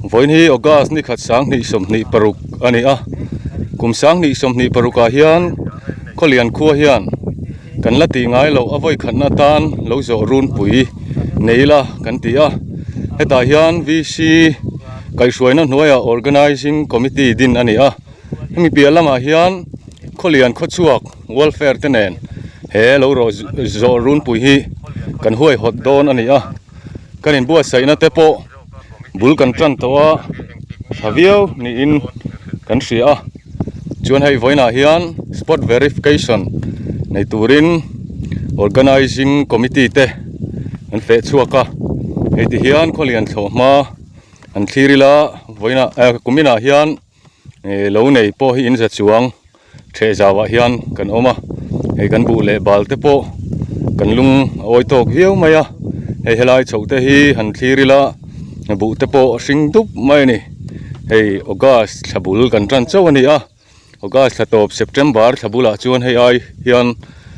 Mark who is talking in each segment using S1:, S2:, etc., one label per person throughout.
S1: Vawiin hi August ni khat 2026 a ni a, kum 2026 ah hian Khawlian khua hian kan la tih ngai loh a vawi khatna atan lo zawh runpui nei ila kan ti a. Hetah hian VC kaihhruaina hnuaiah Organising Committee din a ni a, hemi piah lamah hian Khawlian khawchhuak Welfare te nen he lo rawh zawh runpui hi kan huaihawt dawn a ni a, kan inbuatsaihna te pawh bul kan tan tawh a tha viau niin kan hria a chuan hei vawiinah hian spot verification nei turin organizing committee te an feh chhuak a hei ti hian khawlian thlawh hma an thlir ila vawiinah eh kuminah hian. Ih lo nei pawh hi in za chuang theh zauah hian kan awm a hei kan buh leh bal te pawh kan lung a awi tawk viau mai a hei helai chhoh te hi han thlir ila buh te pawh a hring dup mai a ni hei august thla bul kan tan chauh a ni a august thla tawp september thla bulah chuan hei ai hian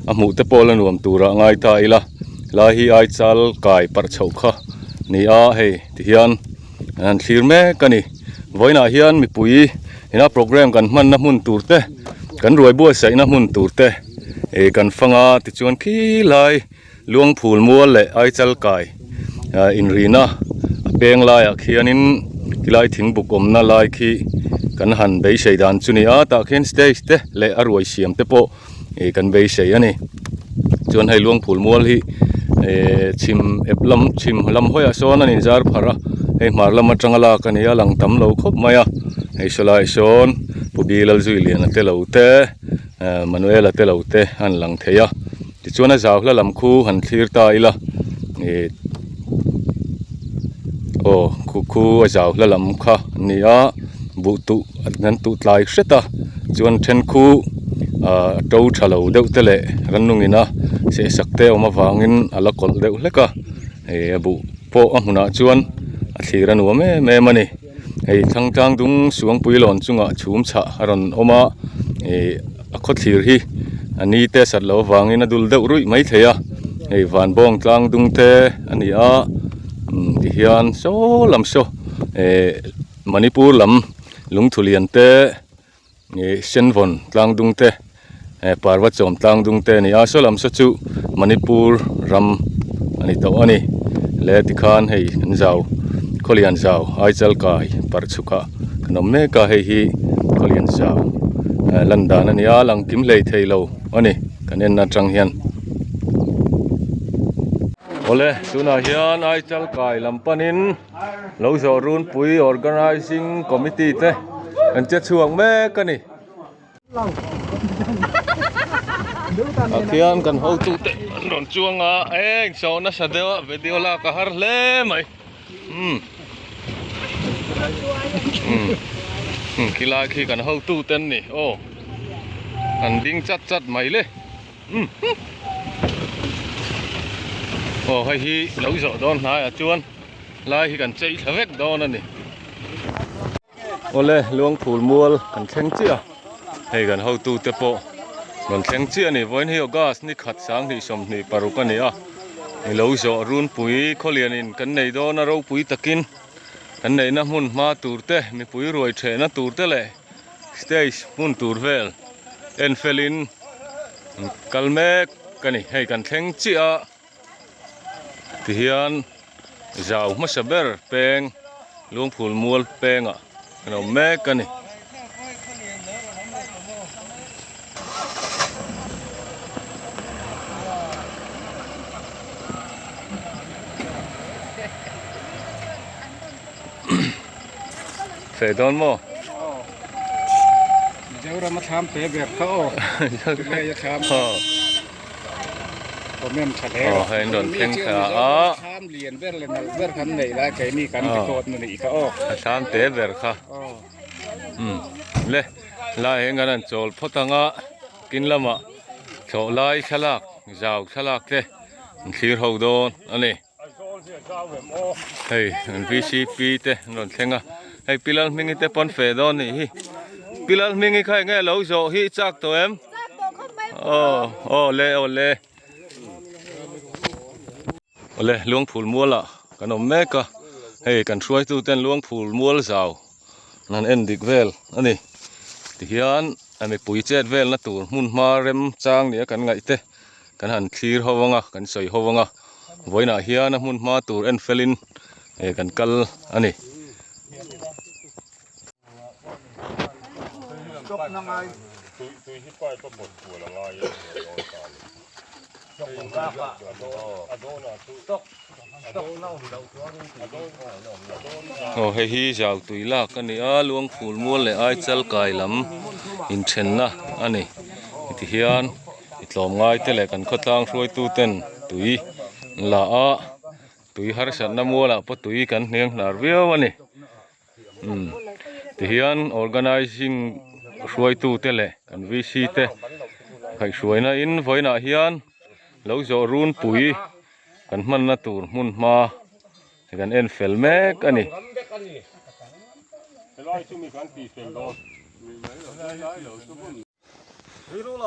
S1: a hmuh te pawh la nuam turah ngai ta ila helai hi ai chal kai parh chhoh kha ni a hei tihian. An thlir mek a ni. Vawiinah hian mipui ina program kan hmanna hmun tur te kan ruai buatsaihna hmun tur te ih kan fang a tichuan khi lai Luangphul mual leh Aichal kai ah inrina a peng laiah khianin tilai thingbuk awmna lai khi kan han beisei dan chu ni a tah khian stage te leh a ruai siam te pawh. Ih kan beisei a ni chuan hei luangphul mual hi ehh chhim ep lam chhim lam hawiah sawn an inzar pharh a hei hmar lam atanga lak a ni a lang tam lo khawp mai a hei sawlai sawn pu Bilalzuiliana te lo te ehh Manuela te lo te an lang thei a tichuan a zau hla lam khu han thlir ta ila ih aw khu khu a zau hla lam kha a ni a buh tuh an tuh tlai hret a chuan then khu ah to tha lo deuh te leh rannung ina sehsak te a awm avangin a la kawlh deuh hlek a hei a buh pawh a hmunah chuan a thlir a nuam em em a ni hei thlang tlang dung suangpui lawn chungah chhum chhah a rawn awm a ih a khawthlir hi a ni te sat loh avangin a dul deuh ruih maithei a hei van bawng tlang dung te a ni a umm tihian saw lam saw eh. Manipur lam lungthu lian te ih senvawn tlang dung te eh parva chawm tlang dung te a ni a saw lam saw chu Manipur ram a ni tawh a ni le tikhan hei an zau khawlian zau Aichal kai parh chhuk ah kan awm mek a hei hi khawlian zau eh lan dan a ni a lang kim hlei thei lo a ni kan en atang hian. Awle tunah hian Aichal kai lam panin. Lo zawh runpui organising committee te an che chhuak mek a ni. Ah khian kan hotu te an rawn chuang a eng saw nasa deuh a video lak a har hle mai umm umm khilai khi kan hotu te an ni aw an ding chat chat mai le. Aw hei hi lo zawh dawn hnaiah chuan lai hi kan chei thla vek dawn a ni. Awle Luangphul mual kan thleng chiah a, hei kan hotu te pawh rawn thleng chiah a ni. Vawiin hi August ni khat 2026 a ni a, i lo zawh runpui khawlianin kan nei dawn a ropui takin kan neihna hmun hma tur te mipui ruai thehna tur te leh stage hmun tur vel en felin kal mek a ni hei kan thleng chiah a tihian zau hmasa ber peng lungphul mual pengah an awm mek a ni. Feh dawn maw?
S2: Mizoram a thlam te ber kha aw. Tunge a thlam kha. Comment tha hle.
S1: Aw hei an rawn thleng thla a.
S2: Thlam lian ber leh nalh ber kan nei lai keini kan record na nih kha aw.
S1: A thlam te ber kha. Umm le lai heng an han chawl phawt anga kin lamah thlawh lai thlalak zau thlalak te an thlir ho dawn a ni. Hei an vcp te an rawn thleng a hei pi Lalhmingi te pawn feh dawn nih hi pi Lalhmingi kha enge lo zawh hi i chak tawh em aw aw le aw le awle Luangphul mual ah kan awm mek a. Hei kan hruaitu ten Luangphul mual zau an han en dik vel a ni. Tihian a mipui chet velna tur hmun hma rem chang nia kan ngaih te kan han thlir ho anga kan sawi ho anga vawiinah hian a hmun hma tur en felin eh kan kal a ni. Aw hei hi zau tui lak a ni a Luangphul mual leh Aichal kai lam inthenna a ni tihian i tlawmngai te leh kan khawtlang hruaitu ten tui an la a tui harsatna mualah pawh tui kan hniang hnar viau a ni. Umm tihian organizing hruaitu te leh kan VC te kaihhruaina in vawiinah hian lo zawh runpui kan hmanna tur hmun hma kan en fel mek a ni.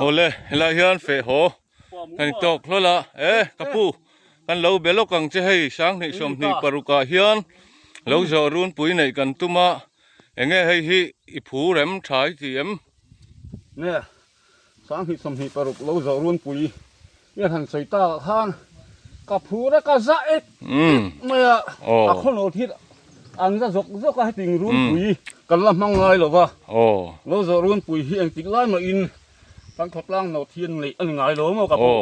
S1: Awle helai hian feh haw kan tawk hlawl a e ka pu kan lo be lawk ang che hei sanghnih 26 ah hian lo zawh runpui neih kan tum a enge hei hi i phu rem tha i ti em?
S2: Nge 2026 lo zawh runpui i han sawi tak ah khan ka phu re ka za ek ek mai a a khaw thil an za zawk zawk a heti runpui kan la hmang ngai lo va lo zawh runpui hi engtik lai mahin kan khawtlang nawt hi an neih a ni ngai lo maw ka pu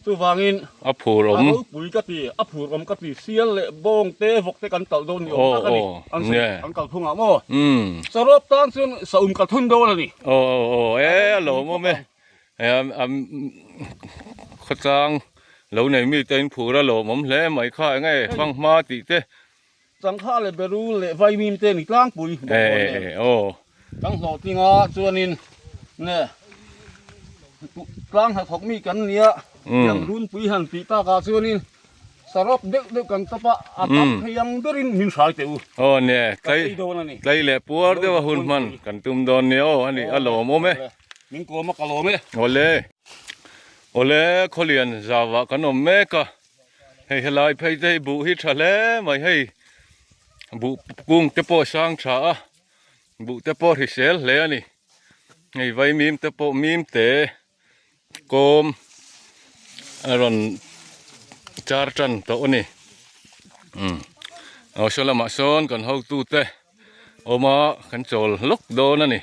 S2: chuvangin
S1: a phur awm
S2: a ropui ka ti a phur awm ka ti sial leh bawng te vawk te kan talh dawn ni awm tak a ni an sawi an kal phung ah maw sarawp tan chuan saum ka thun dawn a ni
S1: aw aw aw e a lawmawm e. Khawtlang lo nei mite in phur a lawmawm hle mai kha eng nge fanghma tih te.
S2: Changkha leh berul leh vaimim te ni tlangpui bawk dawn em. Kan hlawhtling a chuanin nge tlang hnathawk mi kan nia tiang runpui han tih takah chuanin Sarawk deuh deuh kan tawp a, a tam thei ang berin min hrai teh u.
S1: Aw nia,
S2: Ka ei dawn a ni.
S1: Tlei leh puar deuh a hun hman kan tum dawn nia aw, ani a lawmawm e.
S2: Min kawm a ka lawm e.
S1: Awle, awle Khawlian zauah kan awm mek a, hei helai phei te hi buh hi tha hle mai hei, buh kung te pawh a sang tha a, buh te pawh hrisel hle a ni, hei vaimim te pawh mim te. Kawm a rawn char tan tawh a ni umm aw saw lamah sawn kan hotu te awm a kan chawl lawk dawn a ni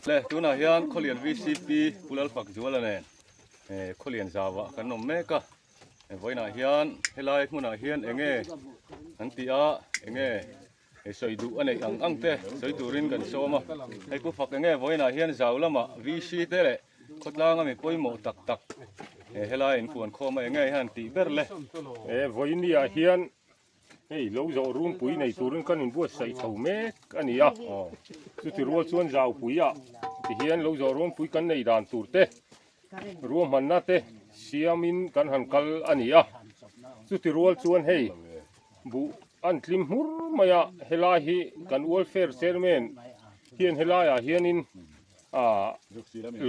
S1: le tunah hian Khawlian VCP Pu Lalfakzuala nen eh Khawlian zauah kan awm mek a. Vawiinah hian helai hmunah hian eng nge an tih a eng nge Hei sawi duh a neih ang ang te sawi turin kan sawm a, hei pu fak enge vawiinah hian zau lamah VC te leh khawtlang ami pawimawh tak tak he helai in puan khawm a enge hian tih ber le.
S3: He vawinia hian hei lo zawh runpui nei turin kan inbuatsaih chho mek a ni a, chuti rual chuan zaupuiah tihian lo zawh runpui kan nei dan tur te ruahmanna te siamin kan han kal a ni a, chuti rual chuan hei buh an tlim hmur mai a, helai hi kan welfare chairman hian helaiah hianin ah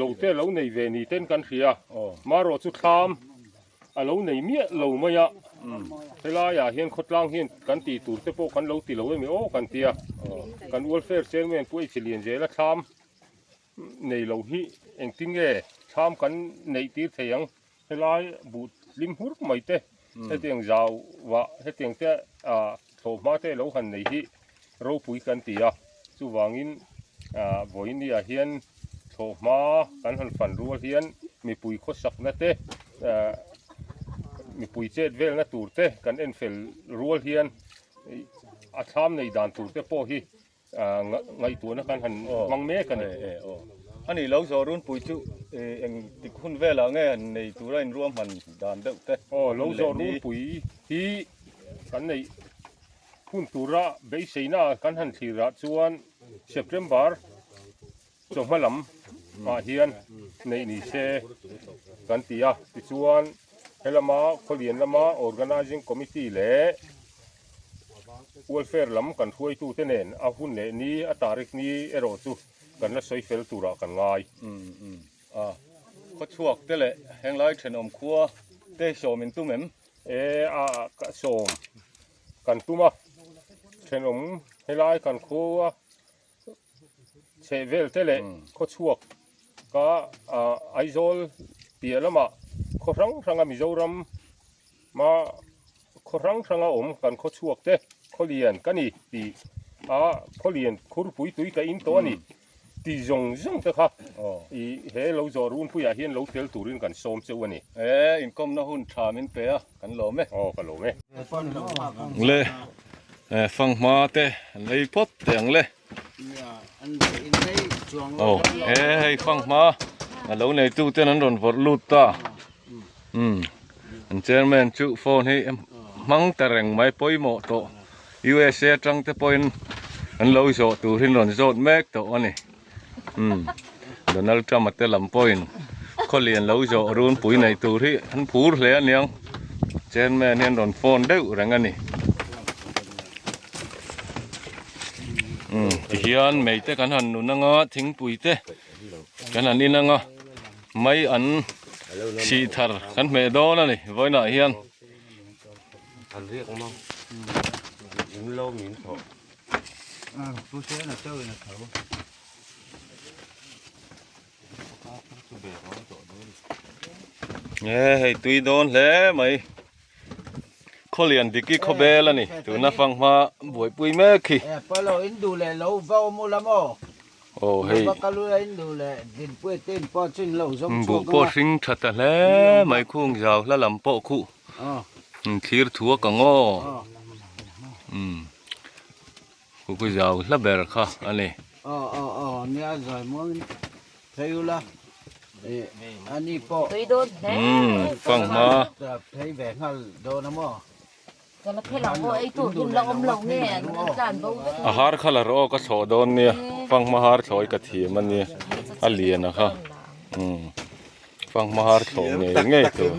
S3: lo te lo nei ve ni ten kan hria marawh chu thlam a lo nei miah lo mai a, helaiah hian khawtlang hian kan tih tur te pawh kan lo ti lo emi aw kan tia, kan welfare chairman pawh ei chi lian zel a thlam nei lo hi engtin nge thlam kan neih tir thei ang helai buh tlim hur mai te hetiang zau vah hetiang te ah thlawhhma te lo han nei hi ropui kan ti a chuvangin ah vawiini ah hian thlawhhma kan han fan rual hian mipui khawsakna te ah mipui chet velna tur te kan en fel rual hian a thlam nei dan tur te pawh hi ngaihtuahna kan han hmang mek a ni.
S1: A nih lo zawh runpui chu engtik hun velah nge han nei tura inruahman dan deuh te?
S3: Aw, lo zawh runpui hi kan neih hun tura beiseina kan han thlirah chuan September chawhma lam ah hian neih ni se kan ti a, tichuan helama Khawlian lama Organising Committee leh Welfare lam kan hruaitute nen a hun leh ni a tarik ni erawh chu kan la sawi fel turah kan ngai.
S1: A khawchhuak te leh henglai thenawm khua te sawm in tum em?
S3: E a sawm kan tum a. Thenawm helai kan khua chheh vel te leh khawchhuak ka Aizawl piah lamah khaw hrang hranga Mizoram ma khaw hrang hranga awm kan khawchhuak te khawlian ka ni tih a khawlian khurpui tui ka in tawh a ni. Ti zawng zawng te kha i he lo zawh runpuiah hian lo tel turin kan sawm cheu a ni.
S1: E, inkawmna hun tha min pe a, kan lawm e.
S3: Aw, ka lawm e.
S1: Le, fanghma te an ei phawt teh ang le. Aw, e hei fanghma a lo neitu ten an rawn vawrh lut ta. Umm, an chairman chu phone hi hmang ta reng mai pawimawh tawh. USA atang te pawhin an lo zawh tur hi rawn zawt mek tawh a ni. Umm, Donald Trump a te lam pawhin khawlian lo zawh runpui neih tur hi an phur hle a niang. Chairman hian rawn phone deuh reng a ni. Umm, tihian mei te kan han nun anga thingpui te kan han in anga mai an sih thar kan hmeh dawn a ni vawiinah hian. Nge hei tui dawn hle mai khawlian diki khawbel a ni tuna fanghma buaipui mek hi. Aw hei buh pawh hring tha ta hle mai khung zau hla lam pawh khuh thlir thuak ang aw umm khu khu zau hla ber kha a ni. Umm fanghma. A har kha la rawh aw ka thlawh dawn nia fanghma har thlawh hi ka thiam a nia a lian a kha umm fanghma har thlawh ngei ngei tur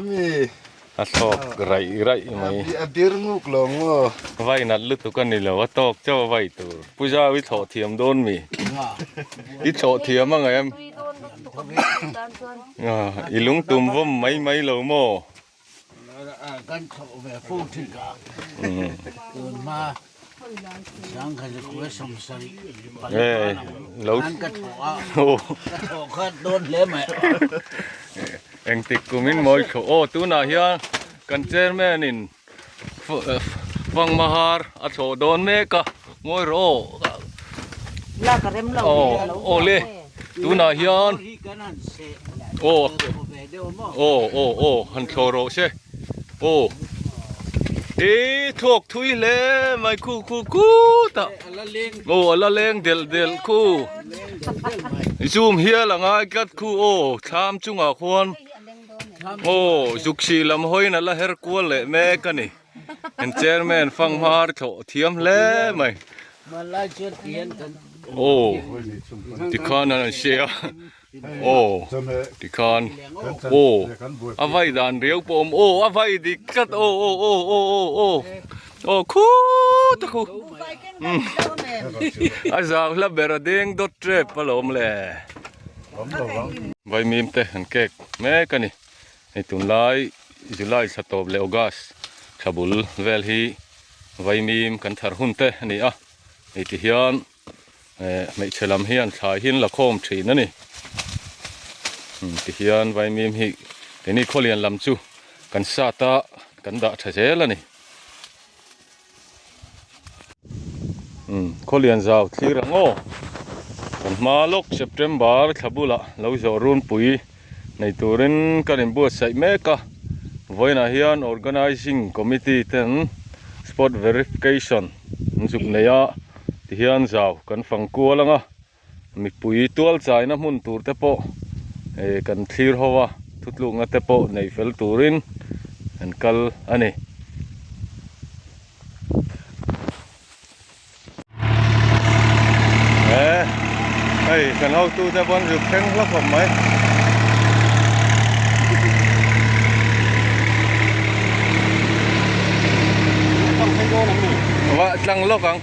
S1: a thlawk raih raih mai vai nat lutuk a ni lo a tawk chauh a vai tur Pu Zau i thlawh thiam dawn mi i thlawh thiam ang em i lungtum vawm mai mai lo maw.
S4: Kan thlawh ve fo thin ka tun hma sangkhat 70 pali ka thlawh a ka thlawh kha dawn hle mai.
S1: Engtik kumin mawi thlawh aw tunah hian kan chairman in Fanghmahar a thlawh dawn mek a ngawi rawh aw aw le tunah hian aw aw aw aw han thlawh rawh se aw i thluak thui hle mai khu khu khut a aw a la leng delh delh khu zoom hial a ngai tlat khu aw thlam chungah khuan. Aw zuk sih lam hawiin a la her kual leh mek a ni. Kan chairman fanghmar thlawh thiam hle mai. Aw tikhan an hria a aw tikhan aw a vai dan riau pawh a awm aw a vai dik tlat aw aw aw aw aw aw aw khut a khu a zau hla ber a deng dawt tep alawm le. Vaimim te an kek mek a ni. Hei tunlai July thla tawp leh August thla bul vel hi vaimim kan thar hun te a ni a. Hei ti hian eh hmeichhe lam hian thlai hi an la khawm thin a ni. Ti hian vaimim hi keini khawlian lam chu kan sat a kan dah tha zel a ni. Umm khawlian zau thlir ang aw kan hma lawk September thla bulah lo zawh runpui nei turin kan inbuatsaih mek a vawiinah hian organizing committee ten spot verification an zuk nei a tihian zau kan fang kual ang a mipui tual chaina hmun tur te pawh eh kan thlir ho a thutlukna te pawh nei fel turin an kal a ni. Eh hei kan hotu te pawn zuk thleng hlawk khawp mai. Vah tlang lawk ang.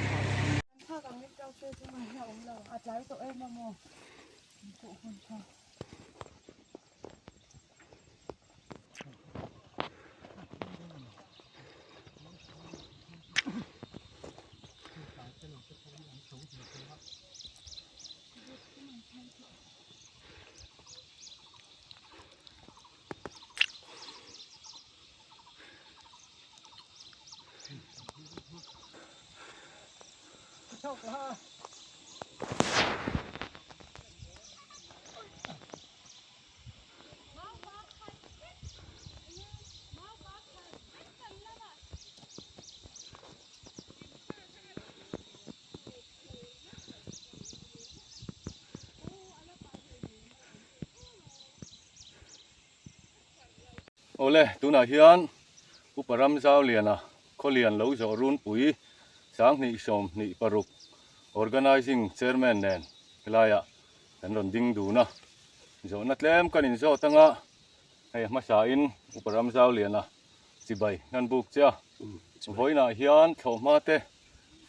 S1: Awle, tunah hian Upa Ramzauliana Khawlian lo zawh runpui 2026 Organising Chairman nen helaiah kan rawn ding dun a. Zawhna tlem kan inzawt anga hei a hmasain Upa Ramzauliana chibai hnan buk che a. Vawiinah hian thlawhhma te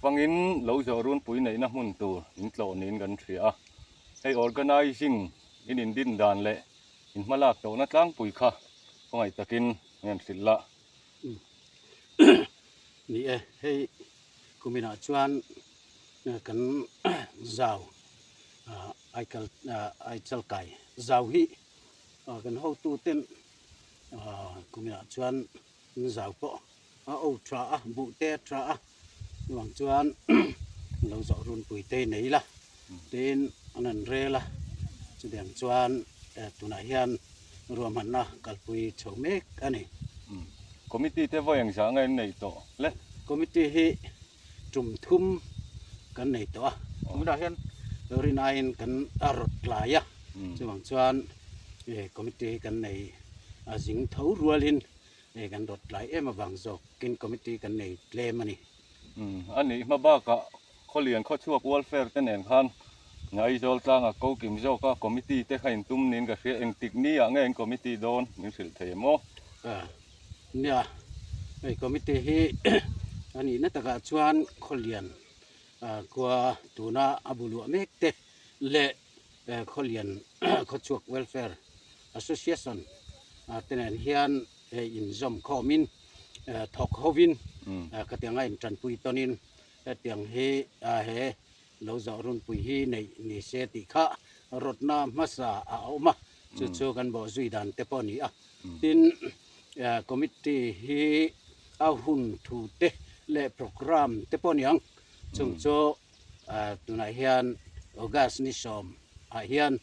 S1: fangin lo zawh runpui neihna hmun tur in tlawh niin kan hria a. Hei Organising in indin dan leh in hmalak tawhna tlangpui kha khawngaih takin an hrilh la.
S4: Ni e, hei kuminah chuan kan zau aikal aichalkai zau hi kan hotuten kuminah chuan zau pawh a o tha a, buh te a tha a, chuvang chuan lo zawh runpui te nei la tiin an han rel a, chutiang chuan tunah hian ruahmanna kalpui chho mek a ni.
S1: Committee te vawi engzah nge an neih tawh le?
S4: Committee hi tum thum kan nei tawh a, tunah hian rin aiin kan rawt tlai a, chuvang chuan committee hi kan nei a zing tho rualin Hei kan rawt tlai em avang zawk kin committee kan nei tlem a ni.
S1: Umm a nih hma bakah Khawlian khawchhuak welfare te nen khan Aizawl tlanga ko kim zawka committee te kha intum niin ka hria engtik ni ah nge in committee dawn min hrilh thei em aw?
S4: Nia hei committee hi a nihna takah chuan Khawlian khua tuna a bu luah mek te leh Khawlian Khawchhuak Welfare Association te nen hian inzawm khawmin thawk hovin khatianga intanpui tawnin hetiang hi he lo zawh runpui hi neih ni se tih kha rawtna hmasa a awm a, chu chu kan bawhzui dan te pawh a ni a. Tin, committee hi a hun thu te leh programme te pawh a ni ang, chung chu Tunah hian August ni sawm ah hian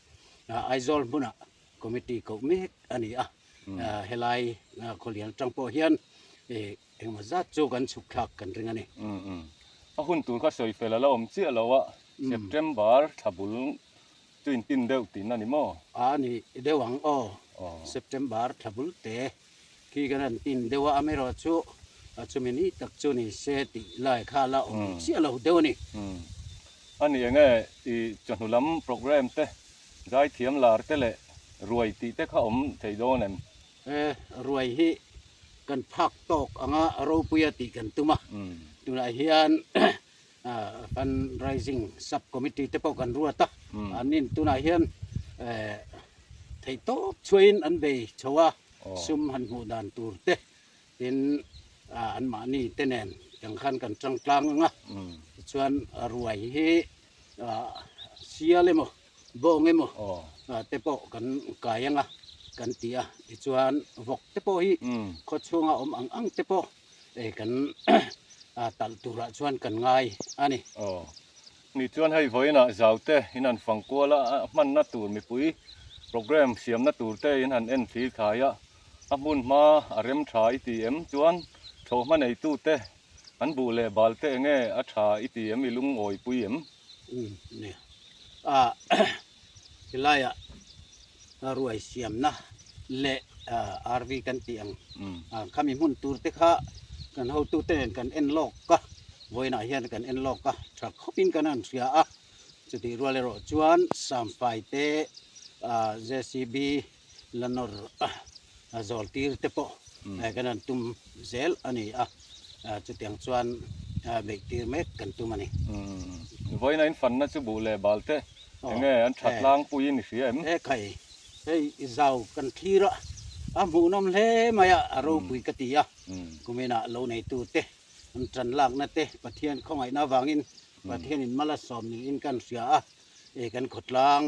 S4: Aizawl hmunah committee koh mek a ni a, helai khawlian atang pawh hian engemaw zat chu kan chhuk thlak kan ring a ni.
S1: A hun tur kha sawi fel a la awm chiah lo a, September thla bul chu intin deuh tihna ni maw?
S4: A ni deuh ang aw, September thla bul te Khi kan han tin deuh a, amaherawhchu chumi ni tak chu ni se tih lai kha la awm chiah lo deuh a ni.
S1: A ni enge i chawhnu lam programme te, zaithiam lar te leh ruai tih te kha awm thei dawn em?
S4: E, ruai hi kan phak tawk anga ropuia tih kan tum a, tunah hian Fund raising sub committee te pawh kan ruat a, an in tunah hian theihtawp chhuahin an bei chho a, sum han hmuh dan tur te tin an mahni te nen tiang khan kan tang tlang ang a, tichuan ruai hi sial emaw bawng emaw te pawh kan kai ang a kan ti a, tichuan vawk te pawh hi khawchhunga awm ang ang te pawh Hei kan talh turah chuan kan ngai a ni.
S1: Aw. Ni chuan hei vawiinah zaute in han fang kual a, a hmanna tur mipui programme siamna tur te in han en thlir thai a, a hmun hma a rem tha i ti em? Chuan thlawhhma neitu te an buh leh bal te enge a tha i ti em i lungawi pui em?
S4: Umm nia. A helaiah ruai siamna leh RV kan tih ang khami hmun tur te kha kan hotute nen kan en lawk a, vawiinah hian kan en lawk a, tha khawpin kan han hria a, chutih rual erawh chuan Samfai te JCB la nawr zawl tir te pawh kan han tum zel a ni a, chutiang chuan beih tir mek kan tum a ni.
S1: Vawiina in fanna chu buh leh bal te enge an tha tlangpuiin i hria em?
S4: He khai, hei zau kan thlir a, a hmuhnawm hle mai a, a ropui ka ti a, kuminah lo neitu te an tan lakna te Pathian khawngaihna avangin Pathianin mal a sawm niin kan hria a, kan khawtlang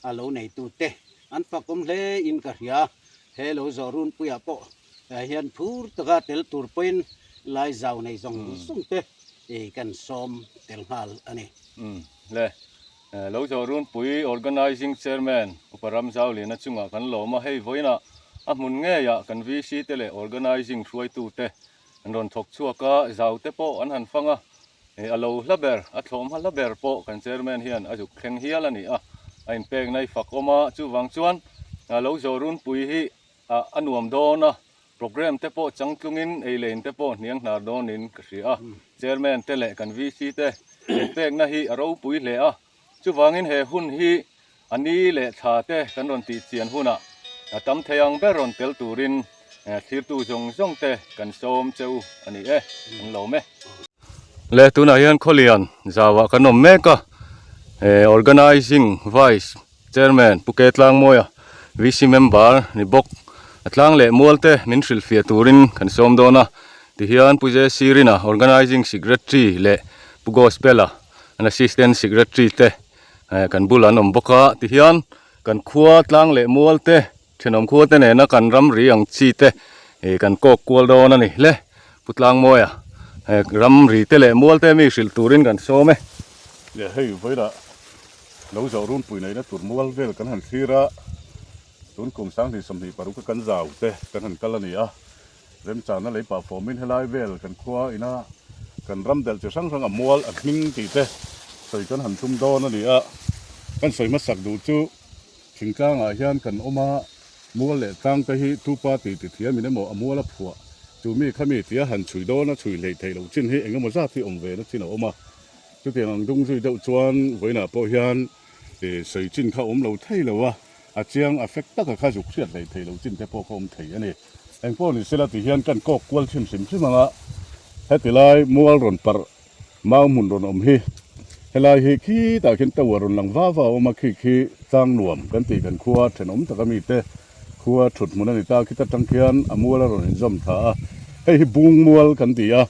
S4: a lo neitu te an fakawm hle in ka hria. He lo zawh runpuiah pawh hian phur taka tel tur pawhin lai zau nei zawng zawng te. kan sawm tel nghal a ni.
S1: Umm le, lo zawh runpui Organising Chairman Upa Ramzauliana chungah kan lawm a, hei vawiinah a hmun ngeiah kan VC te leh Organising hruaitute an rawn thawk chhuak a, zau te pawh an han fang a, a lo hla ber, a thlawhhma hla ber pawh kan Chairman hian a zuk thleng hial a ni a, a inpekna i fak awm a, chuvang chuan lo zawh runpui hi a nuam dawn a, Programme te pawh changtlungin ei lane te pawh hniang hnar dawnin ka hria a, Chairman te leh kan VC te inpekna hi a ropui hle a, chuvangin he hun hi a ni leh thla te kan rawn tih chian hunah a tam thei ang ber rawn tel turin thlirtu zawng zawng te kan sawm che u a ni e, an lawm e. Le tunah hian Khawlian zauah kan awm mek a, Organising Vice Chairman Pu Ke Tlangmawia, VC member ni bawk, a tlang leh mual te min hrilhfiah turin kan sawm dawn a, tihian Pu JC Rina, Organising Secretary leh Pu Gospel-a, an Assistant Secretary te kan bulah an awm bawk a, tihian kan khua tlang leh mual te, thenawm khua te nena kan ramri ang chi te kan kawk kual dawn a ni hle. Pu Tlangmawia, ramri te leh mual te mi hrilh turin kan sawm e.
S5: Leh hei vawilah Lo zawh runpui neihna tur mual vel kan han thlir a, tun kum 2026 a kan zau te kan han kal a ni a, remchangna lei pah fawmin helai vel kan khua ina kan ram delh chi hrang hrang a mual a hming tih te sawi kan han tum dawn a ni a, kan sawi hmasak duh chu thingtlangah hian kan awm a, mual leh tlang te hi tupa tih ti thiamin emaw a mual a phuah chu mi kha mi tia han chhui dawn a chhui hleih theih loh chin hi engemaw zat hi awm ve na chin a awm a. Chutiang ang dung zui deuh chuan vawiinah pawh hian sawi chin kha awm lo thei lo a, a chiang a fek taka kha zuk hriat hleih theih loh chin te pawh kha awm thei a ni. Engpawh ni sela ti hian kan kawk kual thin hrim hrim ang a, heti lai mual rawn parh mau hmun rawn awm hi helai hi khitah khian tower rawn lang va va a awm a, khi khi tlang nuam kan tih kan khua thenawm taka mite khua thut hmun a ni ta, khita tang khian a mual a rawn inzawm thla a, hei hi bung mual kan ti a.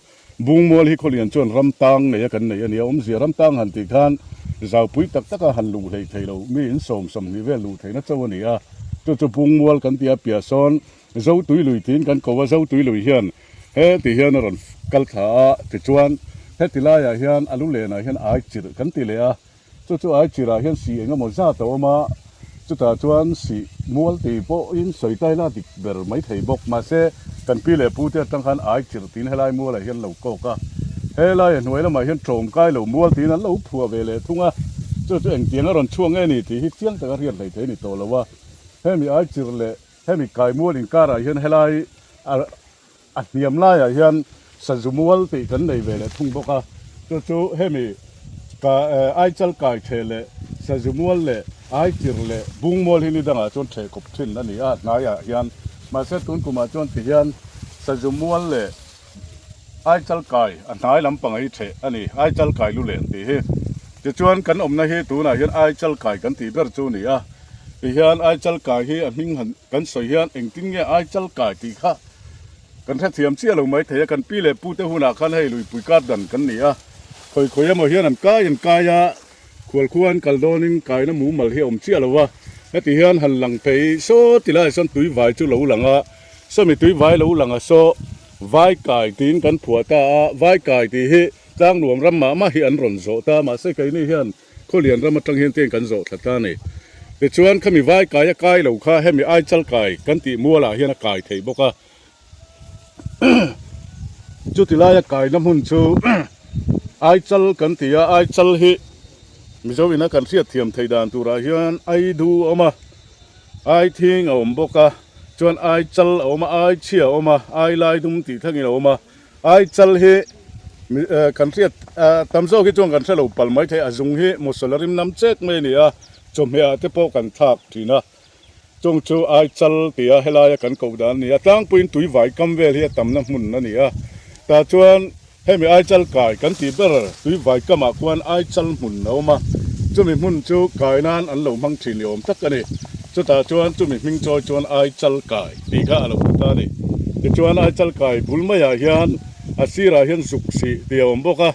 S5: Bungmual hi khawlian chuan ram tang nei a kan nei a nia, awmzia ram tang han tih khan zaupui tak taka han luh hleih theih loh, mi in 20 vel luh theihna chauh a ni a, chu chu Bungmual kan ti a, piah sawn Zotui lui tiin kan ko a, Zotui lui hian heti hian a rawn kal thla a, tichuan heti laiah hian a lu lenah hian ai chirh kan ti leh a, Chu chu ai chirah hian sih eng emaw zat a awm a, chutah chuan sih mual tih pawhin sawi tai la dik ber mai thei bawk. Mahse, kan pi leh pute atang khan ai chirh tiin helai mualah hian lo kawk a, helai a hnuai lamah hian tlawmkai lo mual tiin an lo phuah ve leh thung a, chu chu engtiang a rawn chhuak nge ni tih hi chiang taka riat hlei thei a ni tawh lo a. Hemi ai chirh leh hemi kai mual inkarah hian helai a A hniam laiah hian sazu mual tih kan nei ve leh thung bawk a, chu chu hemi ka Aichal kai theh leh sazu mual leh Aichir leh Bung mual hi ni dangah chuan theh kawp thin a ni a hnaiah hian. Mahse tun kumah chuan ti hian sazu mual leh Aichal kai a hnai lampang hi theh a ni, Aichal kai lu len tih hi. Tichuan kan awmna hi tunah hian Aichal kai kan tih ber chu a ni a, tihian Aichal kai hi a hming han kan sawi hian engtin nge Aichal kai tih kha Kan hrethiam chiah lo mai thei a, kan pi leh pu te hunah khan hei luipui kar dan kan ni a, khawi khawi emaw hian an kai an kai a, khualkhua an kal dawnin kaina mumal hi a awm chiah lo a, heti hian han lang phei saw ti laiah sawn tui vai chu lo lang a, sawmi tui vai lo lang a saw vai kai tiin kan phuah ta a, vai kai tih hi tlangnuam ram mah mah hi an rawn zawh ta, mahse keini hian Khawlian ram atang hian tiang kan zawh thla ta a ni. Tichuan khami vai kai a kai lo kha hemi Aichal kai kan tih mualah hian a kai thei bawk a. Chuti laia kaina hmun chu Aichal kan ti a, Aichal hi Mizo ina kan hriat thiam thei dan turah hian Aidu a awm a, Aithing a awm bawk a, chuan Aichal a awm a, Aichhia a awm a, Ailaidum tih thlengin a awm a. Aichal hi kan hriat tam zawk hi chuan kan hre lo pal mai thei a zung hi mosola rim nam chek mai a ni a chawhmeh ah te pawh kan thlak thin a chung chu Aichal tih a helaia kan koh dan a ni a tlangpuiin tui vai kam vel hi a tamna hmun a ni a tah chuan hemi Aichal kai kan tih ber tui vai kamah khuan Aichal hmun a awm a chumi hmun chu kai nan an lo hmang thin ni awm tak a ni chutah chuan chumi hming chawi chuan Aichal kai. Tih kha a lo ti ta a ni. Tichuan Aichal kai bul maiah hian a sirah hian zuk sih tih a awm bawk a,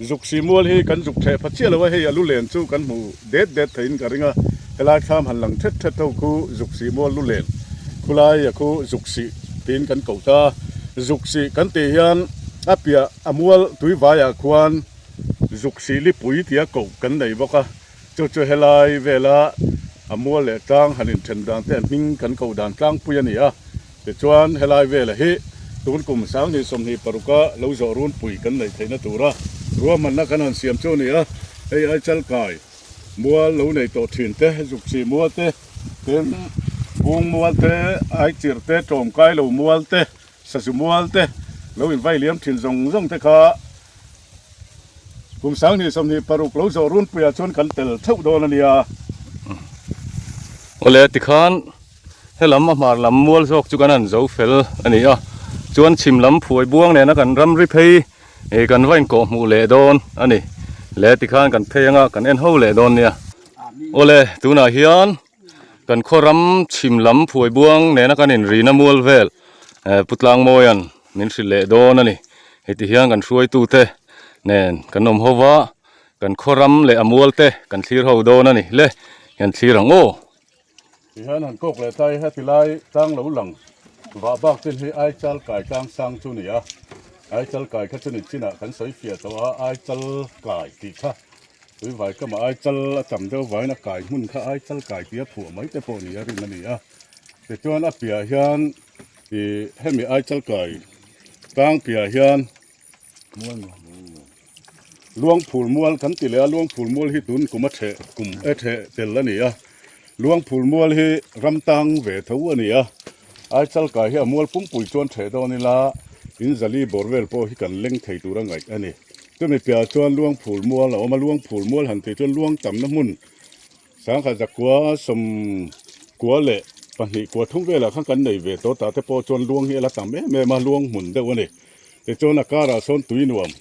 S5: zuk sih mual hi kan zuk theh pha chiah lo a, hei a lu len chu kan hmu det det theiin ka ring a, helai thlam han lang thet thet ho khu zuk sih mual lu len khulai a khu zuk sih tiin kan koh ta a, zuk sih kan tih hian. A piah a mual tuivaiah khuan zuk sihlipui tia koh kan nei bawk a, chu chu helai vela a mual leh tlang han inthen dan te a hming kan koh dan tlangpui a ni a. Tichuan helai vela hi tun kum 2026 a lo zawh runpui kan neih theihna tura ruahmanna kan han siam chu a ni a, hei ai chalkai mual lo nei tawh thin te, zuk sih mual te, tin bung mual te, aichirh te, tlawmkai lo mual te, Sazu mual te lo invai liam thin zawng zawng te kha kum 2026 lo zawh runpuiah chuan kan tel theuh dawn a nia.
S1: Awle tikhan helam a hmar lam mual zawk chu kan han zo fel a ni a, chuan chhim lam phuai buang nena kan ramri phei eh kan va inkawh hmuh leh dawn a ni. Le tikhan kan phei anga kan en ho leh dawn nia. Awle tunah hian. Kan khaw ram chhim lam phuai buang nena kan inrina mual vel eh Pu Tlangmawia'n min hrilh leh dawn a ni. Heti hian kan hruaitute nen kan awm ho va, kan khaw ram leh a mual te kan thlir ho dawn a ni le, hian thlir ang aw.
S5: Tihian han kawk leh ta i heti lai tlang lo lang vah bak chin hi Aichal kai tlang sang chu ni a, Aichal kai kha chu ni chinah kan sawi fiah tawh a, Aichal kai tih kha Tui vai kama ai chal a tam deuh vaiin a kai hmun kha ai chal kai tia phuah mai te pawh ni a rin a ni a. Tichuan a piah hian ih hemi ai chal kai tlang piah hian Luangphul mual kan ti leh a, Luangphul mual hi tun kum a theh kum e theh tel a ni a. Luangphul mual hi ram tang ve tho a ni a. Ai chal kai hi a mual pumpui chuan theh dawn ila in zali bawr vel pawh hi kan leng thei tur a ngaih a ni. Chumi piahah chuan luang phul mual a awm a, luang phul mual han tih chuan luang tamna hmun 1992 kua thum velah khan kan nei ve tawh tah te pawh chuan luang hi a la tam em em a, luang hmun deuh a ni. Tichuan a karah sawn tui nuam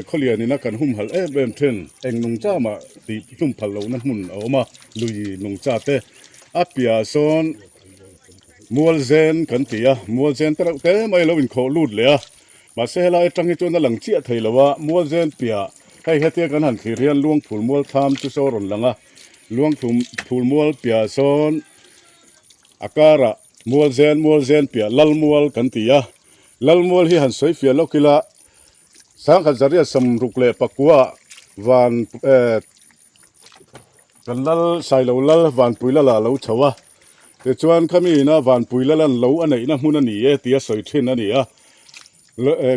S5: khawlian ina kan humhalh em em thin eng nungcha mah tih hlum phal lohna hmun a awm a, lui nungcha te a piahah sawn mual zen kan ti a, mual zen te reuh te mai a lo inkhawh lut leh a. Mahse helai atang hi chuan a lang chiah thei lo a, Mualzen piah hei hetia kan han thlir hian Luangphul mual thlam chu saw rawn lang a, Luangphul phul mual piah sawn a karah Mualzen Mualzen piah Lalmual kan ti a, Lalmual hi han sawi fiah lawk ila 1969 van eh Kan lal Sailo lal Vanpui lala lo chho a, tichuan khami ina Vanpui lalan lo a neihna hmun a ni e tia sawi thin a ni a.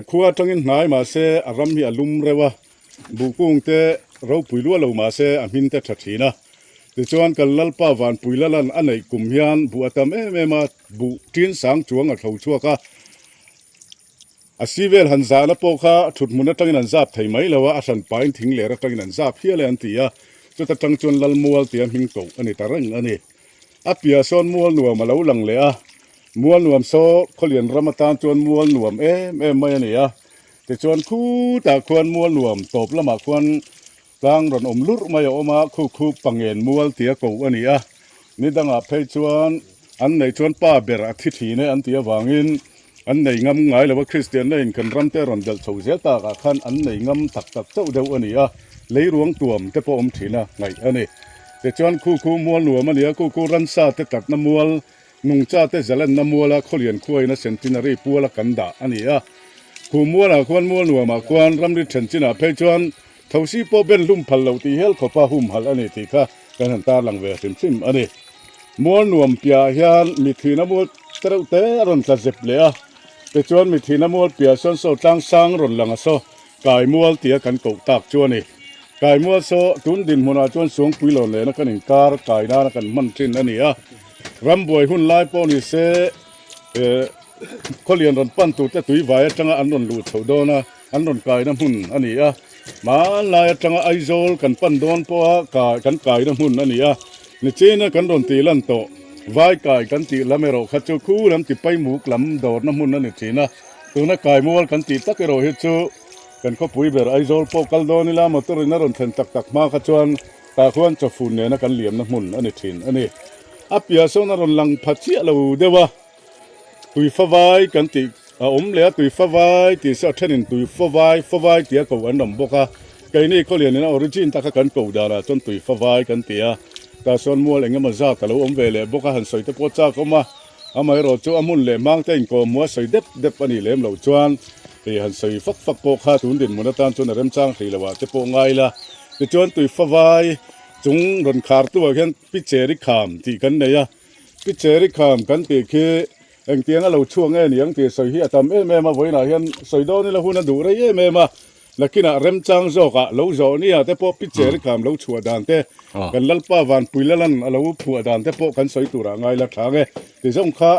S5: Khua atangin hnai mahse a ram hi a lum reuh a, buhkung te ropui luah lo mahse a hmin te tha thin a. Tichuan kan lalpa Vanpui lalan a neih kum hian buh a tam em em a, buh tin sang chuang a thlo chhuak a. A si vel han zahna pawh kha thut hmun atangin an zap thei mai lo a, a hran pain thing ler atangin an zap hial e an ti a, chuta tang chuan Lalmual tia hming koh a ni ta reng a ni. A piah sawn mual nuam a lo lang leh a, mual nuam saw khawlian ram atan chuan mual nuam em em mai a ni a, tichuan khutah khuan mual nuam tawp lamah khuan Tlang rawn awm lurh mai a awm a, khu khu Pangen mual tia ko a ni a. Ni dangah phei chuan an nei chuan pa ber a thi thin e an tih avangin an nei ngam ngai lo a, Kristianna in kan ram te rawn belh chho zel takah khan an nei ngam tak tak chauh deuh a ni a, leiruang tuam te pawh awm thin a ngaih a ni. Tichuan khu khu mual nuam a ni a, khu khu ransa te tlatna mual, nungcha te zalenna muala khawlian khuain a centenary puala kan dah a ni a. Khu mualah khuan mual nuamah khuan ramri then chinah phei chuan Thosi pawh ben hlum phal lo tih hial khawpa humhalh a ni tih kha kan han tarlang ve hrim hrim a ni. Mual nuam piahah hian mithina mual te reuh te a rawn tla zep leh a, tichuan mithina mual piah sawn saw tlang sang rawn lang a saw kai mual tia kan koh tak chu a ni. Kai mual saw tun dinhmunah chuan Suangpui lawn lehna kan inkar kai nana kan hman thin a ni a, rambuai hun lai pawh ni se eh khawlian rawn pan tur te tuivai atanga an rawn luh chhoh dawn a, An rawn kaina hmun a ni a, hmanlai atanga Aizawl kan pan dawn pawha kai kan kaina hmun a ni a, nichina kan rawn tih lan tawh vai kai kan tih lam erawh kha chu khu lam ti paimuk lam dawrna hmun a ni thin a, tuna kaimual kan tih tak erawh hi chu kan khawpui ber Aizawl pawh kal dawn ila motor in a rawn thlen tak tak hma kha chuan tah khuan chawfun nena kan liamna hmun a ni thin a ni. A piah sawn a rawn lang pha chiah lo deuh a. Tui favai kan tih a awm leh a, tui favai tih chu a thenin tui favai favai tia ko an awm bawk a, keini khawlian ina origin taka kan ko danah chuan tui favai kan ti a, tah chuan mual eng emaw zat a lo awm ve leh bawk a, han sawi te pawh chak awm a, amaherawh chu a hmun leh hmang te inkawm hmuh a sawi dep dep a nih lem loh chuan. Hei han sawi fak fak pawh kha tun dinhmun atan chuan a remchang hrih lo ah te pawh ngai la. Tichuan Tuifavai chung rawn khartu ah khian Picheri kham tih kan nei a. Picheri kham kan tih khi engtiang a lo chhuak nge ni ang tih sawi hi a tam em em a, vawiinah hian sawi dawn ila hun a duh rei em em a. Nakinah remchang zawkah lo zawh nia te pawh Picheri kham lo chhuah dan te, kan Lalpa Vanpui Lalan a lo phuah dan te pawh kan sawi turah ngai la tha nge. Tizawng kha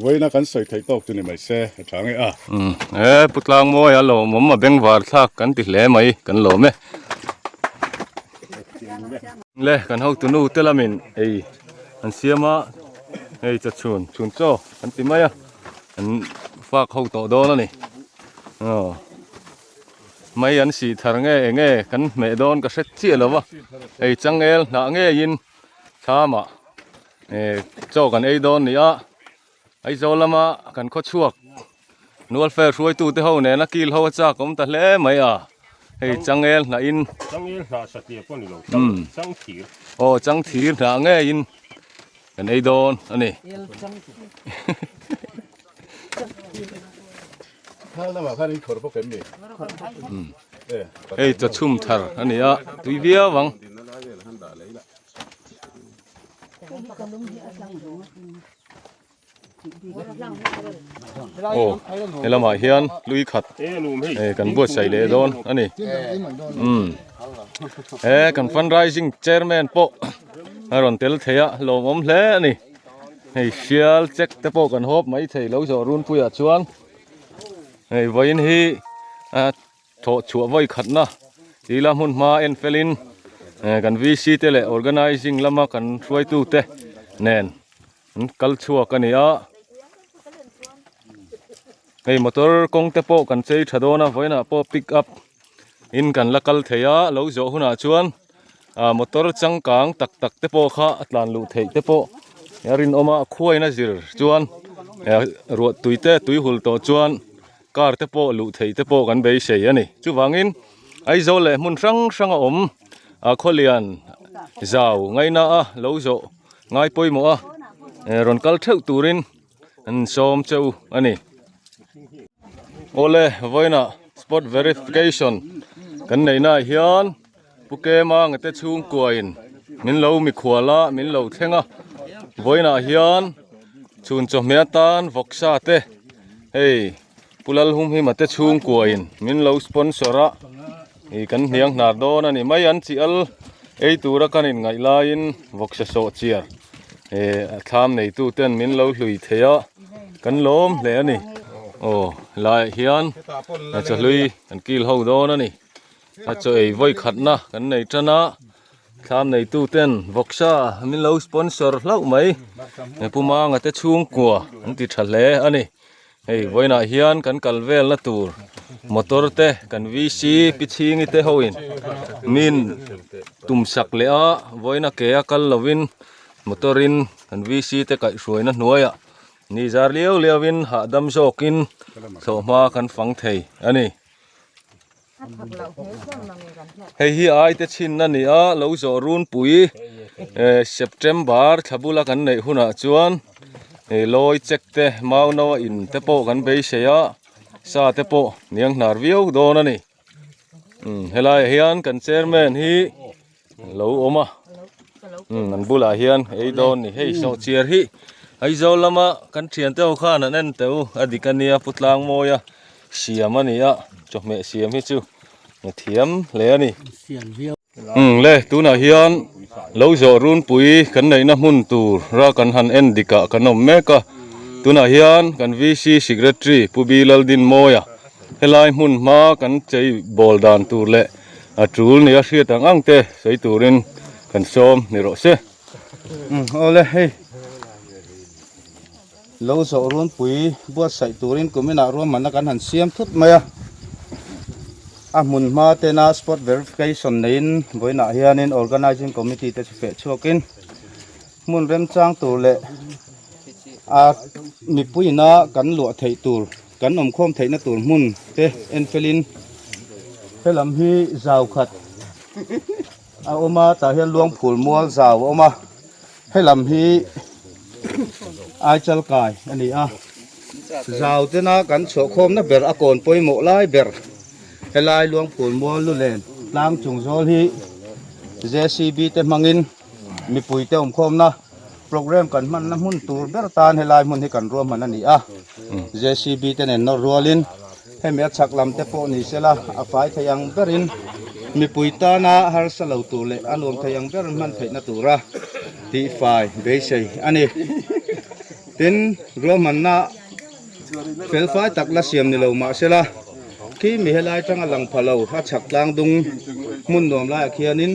S5: Vawiina kan sawi theih tawk chu ni mai se, a tha nge a.
S1: Umm e Pu Tlangmawi a lawmawm a bengvar thlak kan ti hle mai kan lawm e. Le kan hotu nu te lamin ei an siam a hei chawchhun chhun chaw an ti mai a an fak ho tawh dawn a ni aw mai an sih thar nge eng nge kan hmeh dawn ka hre chiah lo va hei changel hnah ngeiin thlamah Eh chaw kan ei dawn ni a Aizawl lama kan khaw chhuak Nualfer hruaitu te ho nena kil ho a chak awm ta hle mai a hei changel hnah in
S3: Changel hnah satliah pawh ni lo chang chang thir
S1: aw chang thir hnah ngeiin kan ei dawn a ni.
S5: Thal lamah khan in khawr bawk em ni?
S1: Hei chaw chhum thar a ni a tui viau ang. Aw he lamah hian lui khat eh kan buatsaih leh dawn a ni umm he kan fundraising chairman pawh a rawn tel thei a lawmawm hle a ni hei sial check te pawh kan hawp mai thei lo zawh runpuiah chuan hei vawiin hi a Thawh chhuah vawi khatna tila hmun hma en felin kan VC te leh organising lama kan hruaitu te nen an kal chhuak a ni a. Hei motor kawng te pawh kan chei tha dawn a vawiinah pawh pick up in kan la kal thei a lo zawh hunah chuan ah motor changkang tak tak te pawh kha a tlan luh theih te pawh a rinawm a khuain a zir chuan ruah tui te tui hul tawh chuan. Car te pawh luh theih te pawh kan beisei a ni. Chuvangin Aizawl leh hmun hrang hrang a awm a khawlian zau ngaina a lo zawh ngai pawimawh a rawn kal theuh turin an sawm cheu a ni. Awle vawiinah spot verification kan neihna ah hian Pu Kema ngete chhungkuain min lo mikhual a min lo thleng a vawiinah hian chhun chawhmeh atan vawksa te hei Pu Lalhumhima te chhungkuain min lo sponsor a ih kan hniang hnar dawn a ni mai an chi al ei tura kan inngaih laiin vawksa sawh chiar eh a thlam neitu ten min lo hlui thei a kan lawm hle a ni aw helaiah hian chawhlui kan kil ho dawn a ni. A chaw ei vawi khatna kan nei tan a thlam neitu ten vawksa min lo sponsor hlauh mai Pu Manga te chhungkua an ti tha hle a ni hei vawiinah hian kan kal velna tur motor te kan VC pi chhingi te ho in min tum sak leh a vawiina ke a kal lovin motor in kan VC te kaihhruaina hnuaiah ni zar liau liau in hahdam zawkin thlawhhma kan fang thei a ni. Hei hi ai te chhin a ni a lo zawh runpui eh September thla bula kan neih hunah chuan eh lawi check te mau no a in te pawh kan beisei a sa te pawh niang hnar viau dawn a ni umm helaiah hian kan chairman hi lo awm a umm an bulah hian ei dawn ni hei sawhchiar hi Aizawl lama kan thian te ho khan an en teh u a dik ania Pu Tlangmawia siam a ni a chawhmeh siam hi chu a thiam hle a ni umm le tunah hian lo zawh runpui kan neihna hmun tur a kan han en dik ah kan awm mek a tunah hian kan VC secretary Pu B Laldinmawia helai hmun hma kan chei bawl dan tur leh A tul nia hriat ang ang te sawi turin kan sawm ni rawh se.
S4: Awle hei lo zawh runpui buatsaih turin kuminah ruahmanna kan han siam thut mai a, a hmun hma tena spot verification neiin vawiinah hianin organising committee te chu feh chhuakin hmun remchang tur leh a mipuiina kan luah theih tur Kan awmkhawm theihna tur hmun te en felin helam hi zau khat a awm a tah hian luangphul mual zau a awm a helam hi aichal kai a ni a.
S6: Zau tena kan chhuahkhawmna ber a kawn pawimawh lai ber helai Luangphul mual lulen tlang chung zawl hi JCB te hmangin mipui te awmkhawmna program kan hmanna hmun tur ber tan helai hmun hi kan ruahman a ni a. JCB te nen nawr rualin hemi a chhak lam te pawh ni sela a fai thei ang berin mipui tana harsa lo tur leh a nuam thei ang ber hman theihna tura tihfai beisei a ni. Tin, ruahmanna felfai tak la siam ni lo mah sela, khi mi helai tanga lang pha lo a chhak tlang dung hmun nuam laiah khianin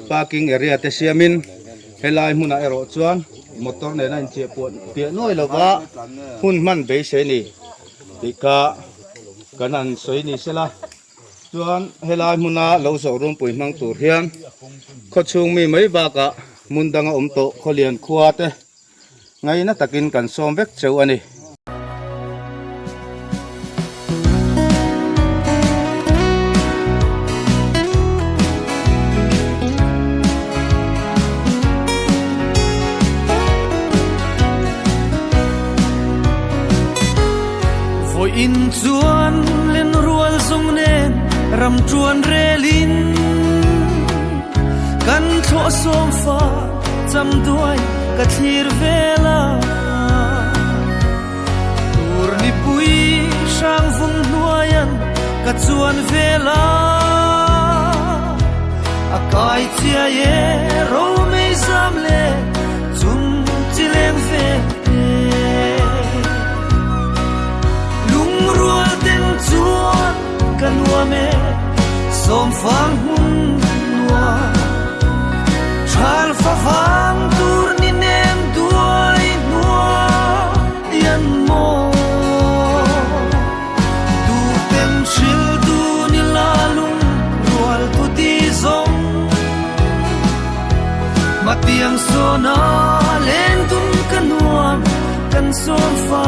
S6: parking area te siamin helai hmunah erawh chuan motor nena inchiah puah piah nuai lova hun hman beisei ni tih kha kan han sawi ni sela. Chuan helai hmuna lo zawh runpui hmang tur hian khawchhung mi mai bakah hmun danga awm tawh khawlian khua te Ngaihna takin kan sawm vek cheu a ni.
S7: Vawiin chuan lenrual zawng nen ram ṭuan relin kan thlawh sawm fa cham duai ka thlir vel a tur nipui hrang vung hnuaian ka chuan vel a a kai chiai e ro mei zam le chung chi leng ve te lungrual ten chuan ka nuam e sawmfang hmun nuam Thal fa vang tur ni nem duai hnuai an maw Tu ten hril tu ni la lung rual tu ti zawng Matiang sawna len dun ka nuam kan sawm fa.